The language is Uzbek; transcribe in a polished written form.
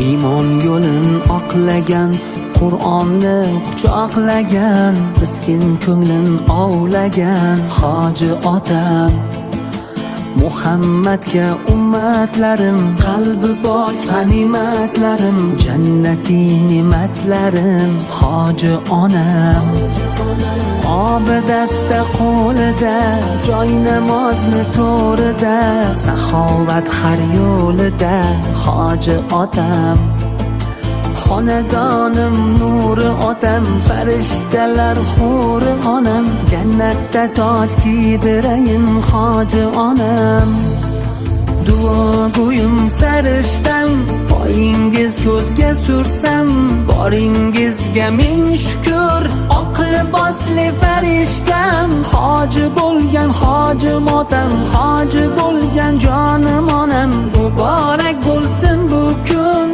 Iymon yo'lin oqlagan, Qur'onni quchoqlagan, miskin ko'nglin ovlagan hoji otam. Muhammadga ummatlarim, qalbi pok g'animatlarim, jannatiy ne'matlarim, hoji onam. Obidasta qo'lida, joy namozni to'rida, saxovat har yo'lida, hoji otam. Xonadonim nuri otam, farishtalar huri onam, jannatda toj kiydirayin, hoji onam. Duogo'yim sarishtam, poyingiz ko'zga sursam, boringizga ming shukur, oq libosli farishtam, hoji bo'lgan hoji otam, hoji bo'lgan jonim onam, muborak bo'lsin bu kun.